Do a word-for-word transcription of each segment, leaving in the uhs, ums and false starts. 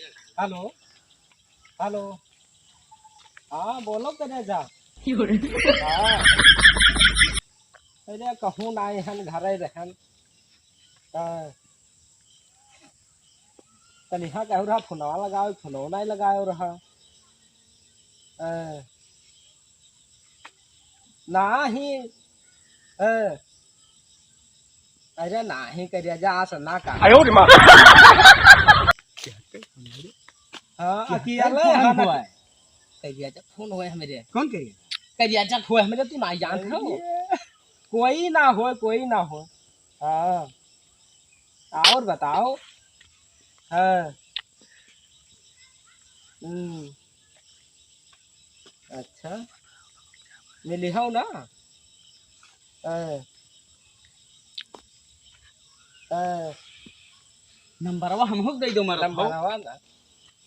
हेलो, हेलो। हाँ, बोलो करे जा। हाँ। अरे, कहूँ ना आए हन, घरे रहन। हाँ। तनिहा कहू रहा, फोनवा लगाओ, फोनवा नहीं लगाओ रहा। हाँ। नाही। हाँ। अरे नाही करिया जा, आस ना का। आयो रे माँ। हाँ, अकेले फोन है। हुआ है। करिया जा फोन हुआ है मेरे। कौन करिया? करिया जा हुआ है मेरे, तू ना जान हो। अरे। कोई ना हो, कोई ना हो। हाँ। और बताओ। हाँ। हम्म। अच्छा, मिली हो ना? ए, ए, नंबरवा हमहू के दे दो, मारो। नंबरवा ना।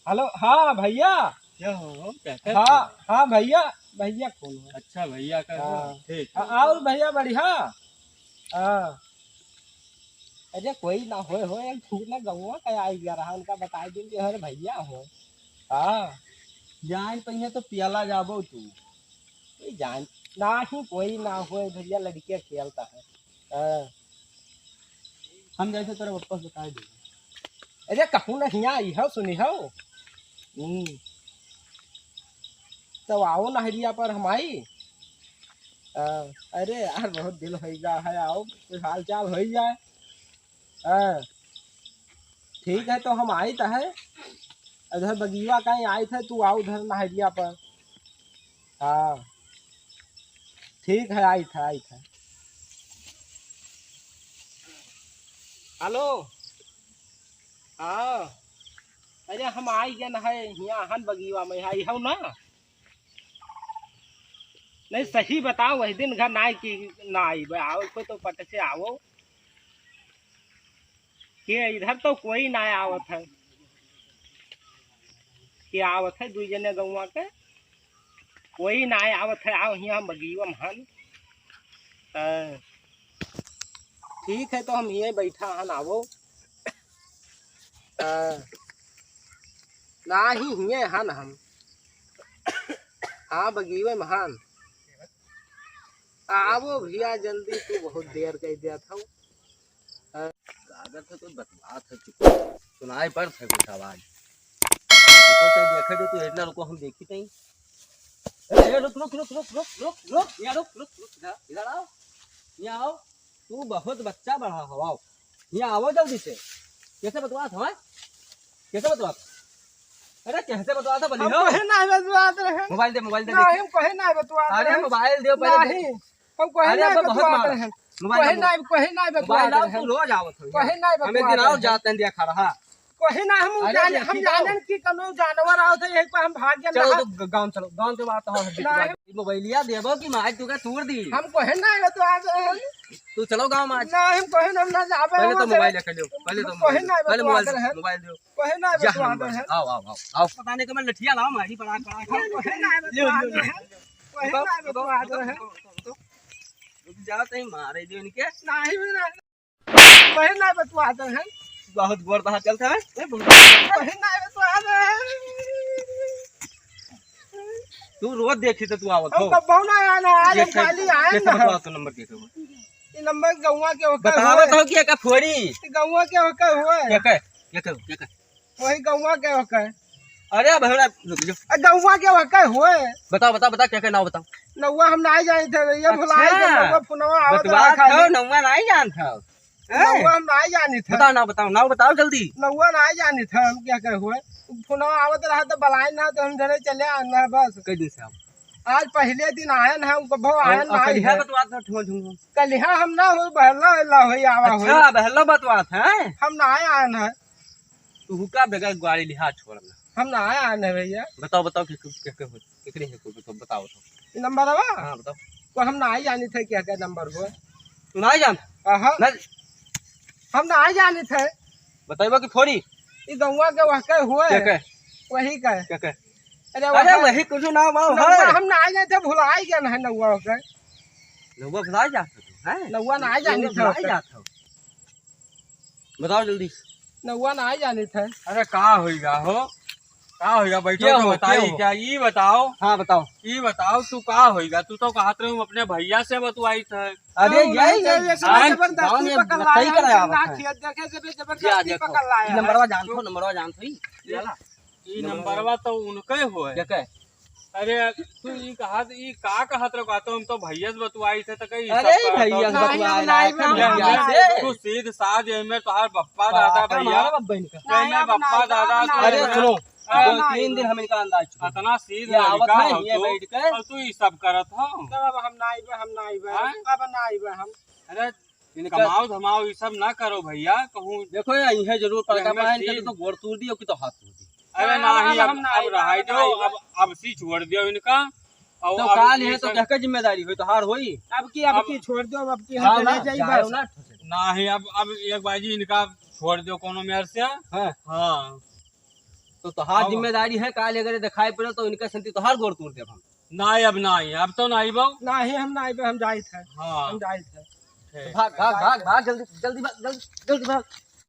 हेलो, हाँ भैया। क्या हो, क्या कर हाँ, रहे हो? हाँ भैया, भैया कौन है? अच्छा, भैया का हाँ। हो? ठीक। हाँ, और भैया बढ़िया? हाँ। अरे कोई ना होए, होए, एक फूक ना गौवा का आई गया रहा, उनका बताई दिन कि हर भैया हो। हाँ। जान पहिए तो पियाला जाबो तू। कोई जान, नाही कोई ना होए भैया, लड़के खेलता है। हाँ। हम जैसे तोरे वापस बताई दे। अरे कहूँ ना हियाँ आई हो, सुनी हो। हम्म। तो आओ नहरिया पर हम आई। हाँ, अरे यार, बहुत दिन हो गया है, आओ, कुछ हाल चाल हो ही जाए। हाँ, ठीक है, तो हम आइत है, उधर बगिया कहीं आइत है, तू आओ उधर नहरिया पर। हाँ, ठीक है, आइत है, आइत है। हेलो, हाँ, अरे हम आई गए न है, हियाँ हन बगिया में, आई हो ना? नहीं, सही बताओ, वही दिन घर ना आए कि ना आई बे, आओ, कोई तो पट से आओ। के इधर तो कोई ना आवत है, के आवत है दुई जने गौवा के, कोई ना आवत है। आओ हियाँ हम बगिया में हन। हाँ। ठीक है, तो हम हियाँ बैठा हन, आवो। हाँ। नाही हियाँ हन हम। हाँ, बगिया में हन। आवो भैया जल्दी, तू बहुत देर कर दिया था। हाँ। कागज से तो बतवात है, चुप। सुनाई पड़त है कुछ आवाज। रुको तो देखे दो, तू इतना रुको, हम देखी तई। ए, ए, रुक, रुक, रुक, रुक, रुक, रुक, रुक, यहाँ रुक, रुक, रुक, इधर, इधर आओ, यहाँ आओ। तू बहुत बच्चा बढ़ा हो, आओ। यहाँ आवो जल्दी से। कैसे बतवात हो, हैं? कैसे बतवात? अरे, कैसे बतवात हो, हम बोलियो? कहे ना बतवात रहे। मोबाइल दे, मोबाइल दे, नहीं, देखी। हम कहे ना बतवात अरे, रहे। मोबाइल दे, पहले दे। नहीं, हम कहे अरे, ना अब बहुत बतवात मारा। रहे। मोबाइल कहे दे, ना, कहे ना मोबाइल बतवात लाओ, रहे। तू रोज आवत हो कहे यार। ना हम एक दिन बतवात और रहे। जाते हैं, देखा रहा। कहे ना, हम अरे, जान-, देखी हम तो। जानन कि कनो जानवर आवत है, यही पर हम भाग गए चलो, ना। तो ग-, गाँव चलो, गाँव के बात तो हम नहीं। मोबाइलिया देबो कि मार तू का तोड़ दी। हम कहे ना बतवात रहे। तू चलो गाँव में आज। ना, हम कहे ना, हम ना जाबे पहले तो वहाँ से। मोबाइल रख लियो, पहले तो हम कहे मोबाइल ना दो, पहले बतवात मोबाइल दो, रहे। मोबाइल दो। कहे ना जा बतवात नंबर, रहे। आओ, आओ, आओ, आओ। पता नहीं कमर लठिया लाओ, मारी पड़ा, पड़ा। कहे ना लियो, बतवात लियो, रहे। लियो। कहे ना बताओ, बतवात बताओ, रहे। बताओ, बताओ। रुक जाओ, तहीं मारे दियो इनके। नहीं, भी नहीं। कहे ना बतवात रहे। बहुत गोर बहा चलता है। ए, बहुत कहे ना बतवात रहे। तू रोज देखी तो तू आवत हम हो। कब ना आया ना, आज हम कैसे, खाली आए कैसे ना। बतवा तो नंबर के कहो? ये नंबर गौवा के होकर बतावत हुए। हो कि एका फोड़ी? ये गौवा के होकर हुए। के के? के के? के के? वही गौवा के होकर। अरे अब हमरा रुक जा। आ, गौवा के होकर हुए। बताओ, बताओ, बताओ, के के नाव बताओ। नौवा हम नहीं जानी थे भैया, अच्छा। भुलाए के नौवा फोनवा आवत बतवा रहा खाली। था, नौवा नहीं जान था। हैं? नौवा हम नाई जानित है। बताओ ना, बताओ, नाव बताओ जल्दी। नौवा नाई जानित है, हम क्या कहे हुए? फोनवा आवत रहा तो बलाए ना, तो हम धरे चले आना बस। कई दिन से आओ? आज पहले दिन आयन है, उनको भाव और, आयन और ना कलिहा है। बतवात है, ठुआ, ठुआ। कलिहा हम ना हो, बहला, ला हो, आवा हो। अच्छा, बहला बतवात है। हम ना आयन है। तू हुका बेगर ग्वारी लिहा छोड़ ना। हम ना आयन है भैया। बताओ, बताओ कि, कि, कि, कि, केकरे है कोई, बताओ, बताओ तो। ई नंबर आवा? हाँ, बताओ। तो हम नाई जानित है क्या, क्या नंबर हो। तू नाई जान? आहा। ना। हम नाई जानित है। बताइबा कि फोड़ी? ई गौवा के वह के हुए। के के? वही के। के के? अरे अरे वह वही कुछ ना बा, नौवा है। हम नाई जानित है, भुलाई गए है नौवा के। नौवा भुलाई जात हो तू, हैं? नौवा नाई जानित है। भुलाई जात हो। बताओ जल्दी। नौवा ना आई जाने थे। अरे का होइगा हो, का होइगा? बैठो क्या तो हो, बताई क्या हो? क्या? ई बताओ, हाँ, बताओ। ई बताओ, तू का होइगा? तू तो कहत रहे अपने भैया से बतुआई थे। अरे, तो यही, नहीं, यही, ये सब हाँ? जबरदस्ती गाँव में पकड़ लाया बताई है, कराया ना हुआ है। खेत देखे, जबे जबरदस्ती क्या देखो, पकड़ लाया ई है। नंबरवा जानत हो, नंबरवा जानत हो, ई? ये वाला? ई नंबरवा तो उनके होए। क्या कहे? अरे, तू ई कहत, ई का कहत रहो? कहत हम तो भैया से बतुआई थे, तो कही अरे, सब कहत भैया हो। से नहीं, बतुआए हम रहा नहीं, है, हम भैया नहीं। से। तू सीध साध एमे तोहार बप्पा दादा पाका भैया। मारा बब्बा इनका। नहीं, एमे हम बप्पा नहीं, दादा हम तू नहीं, अरे, एमे सुनो, हम दो नहीं। तीन दिन हम इनका अंदाज चुका। इतना सीध ये आवत लड़का है, हो ये तू, बैठ के। और तू ई सब करत हो। तब अब हम नहीं बे, हम नहीं बे, हाँ? अब नहीं बे हम। अरे, इनका कमाओ धमाओ ई सब ना करो भैया, कहूँ देखो यार, इहे जरूर पड़का एमे पाए, इनके सीध तो गोड़ तोड़ दी, और की तो हाथ तोड़ दी। अरे नहीं, नहीं, अब अब, हम नहीं अब बे, रहाई हम दो, नहीं बे। अब, अब सी छोड़ दियो इनका। और तो अब काल ई है तो सब कहके जिम्मेदारी होई, तो हार होई। अब की, अब अब की छोड़ दो, अब की हम हाँ, चले ना, जाई जाए बस। ना, ठोसे। नहीं, अब, अब एक बाजी इनका छोड़ दियो कोनो मेर से। हाँ। हाँ। तो तोहार अब जिम्मेदारी है, काल अगर दिखाई पड़े तो इनके संती तोहार गोड़ तोड़ देब हम। नहीं, अब नहीं, अब तो नहीं बाऊ। नहीं, हम नहीं बे, हम जाइत है। हाँ। हम जाइत है। ठीक। भाग, भाग, भाग, भाग, जल्दी, जल्दी भाग, जल्दी, जल्दी भाग।